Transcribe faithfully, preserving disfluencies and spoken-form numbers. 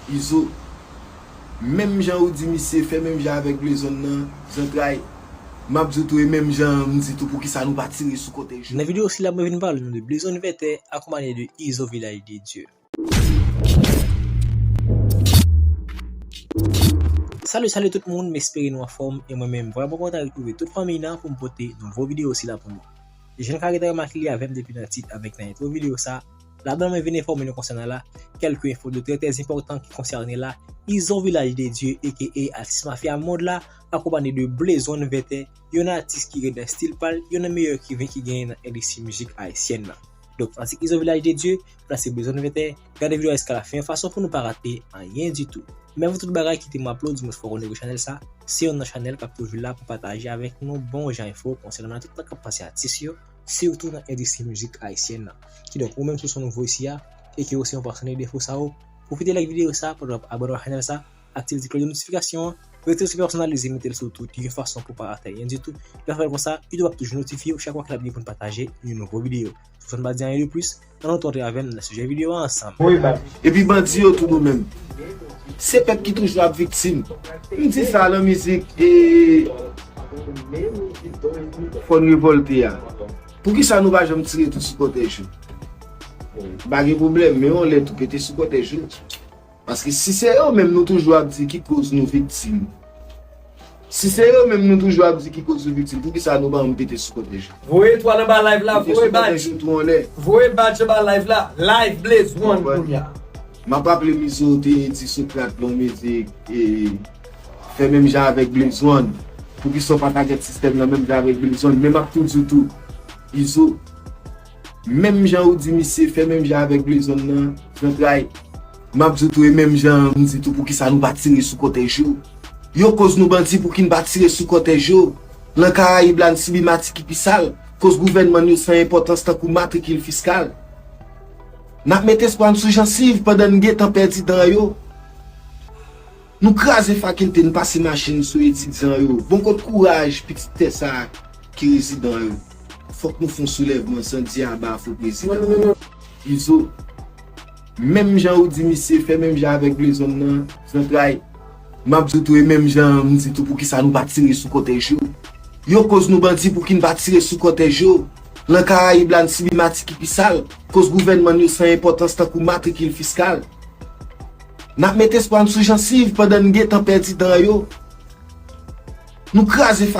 Izo, menm jan ou di misye fè menm jan avèk Blezonn nan, zantray, m ap di w tou e menm jan m di tou poukisa nou pa tire sou kòtèj yo. Nan videyo sila, mwen vin pale nou de Blezonn Vètè akonpanye de Izo Vilaj de Dye. Salut, salut tout moun, m espere nou anfòm e mwen menm vrèman kontan retwouve tout fanmiy nan pou m pote nouvo videyo sila pou nou. Jan n ka gentan remake li avè m depi nan tit avèk nan entwo videyo sa, ladan mwen vin enfòme nou konsènan la kèlke enfo de trè trè enpòtan ki konsène la Izo Vilaj de Dye aka atis mafya mond la, akonpanye de Blezonn Vètè, yon atis ki ret nan stil pa l, youn nan meyè ekriven ki genyen nan endistri mizik ayisyèn nan. Donk, fanatik Izo Vilaj de Dye, plase Blezonn Vètè, gade videyo a jiska lafen fason pou nou pa rate anyen ditou. Men avan tout bagay, kite m aplodi moun fò konnen ke chanèl sa, se youn nan chanèl k ap toujou la pou pataje avèk nou bon jan enfo konsènan tout sa k ap pase atis yo, sitou nan endistri mizik ayisyèn nan. Kidonk, ou menm si w se yon nouvo isi a, e ke w se yon pasyone de enfo sa yo, pwofite like videyo sa pandan w ap abòne ak chanèl sa, aktive ti klòch de notifikasyon an, rete sou pèsonalize, mete l sou tout yon fason pou pa rate anyen ditou. Lè w fè l konsa, YouTube ap toujou notifye w chak fwa ke l ap gen pou n pataje yon nouvo videyo. San m pa di anyen de plis, ann nou tonbe avè m nan sijè videyo a ansanm. Epi bandi yo tou nou menm. Se pèp ki toujou ap viktim. M di sa nan mizik e fò n revòlte a. Poukisa nou pa janm tire tou sou kòtèj yo? Pa gen pwoblèm, men yon lè tou pete sou kòtèj yo. Paske si se yo menm nou toujou ap di ki koz nou viktim. Si se yo menm nou toujou ap di ki koz nou viktim, poukisa nou pa janm pete sou kòtèj yo? Voye etwal anba live la, voye badj. Pete sou kòtèj yo tou anlè. Voye badj anba live la. Live Blaze One kounye a. M ap raple Izo te di Sokrat nan mizik e fè menm jan avèk Blaze One. Poukisa w pa tagèt sistèm nan menm jan avèk Blaze One? Men m ap tou di w tou, Izo, menm jan ou di misye fè menm jan avèk Blezonn nan, zantray, m ap di w tou e menm jan m di tou poukisa nou pa tire sou kòtèj yo. Yo koz nou bandi, pouki n pa tire sou kòtèj yo? Lan Karayib la n sibi mati ki pi sal, koz gouvènman n yo san enpòtans tankou matrikil fiskal. N ap met espwa n sou jansiv pandan n gentan pèdi dan yo. Nou kraze fakilte, n pase machin sou etidyan yo. Bon kot kouraj pitit tè sa ki rezidan yo. Fòk nou fè yon soulèvman san di aba fo prezidan. Izo, menm jan ou di misye fè menm jan avèk Blezonn nan, zantray, m ap di w tou e menm jan m di tou poukisa nou pa tire sou kòtèj yo. Yo koz nou bandi, pouki n pa tire sou kòtèj yo? Lan Karayib la n sibi mati ki pi sal, koz gouvènman n yo san enpòtans tankou matrikil fiskal. N ap met espwa n sou jansiv pandan n gentan pèdi dan yo. Nou kraze fakilte.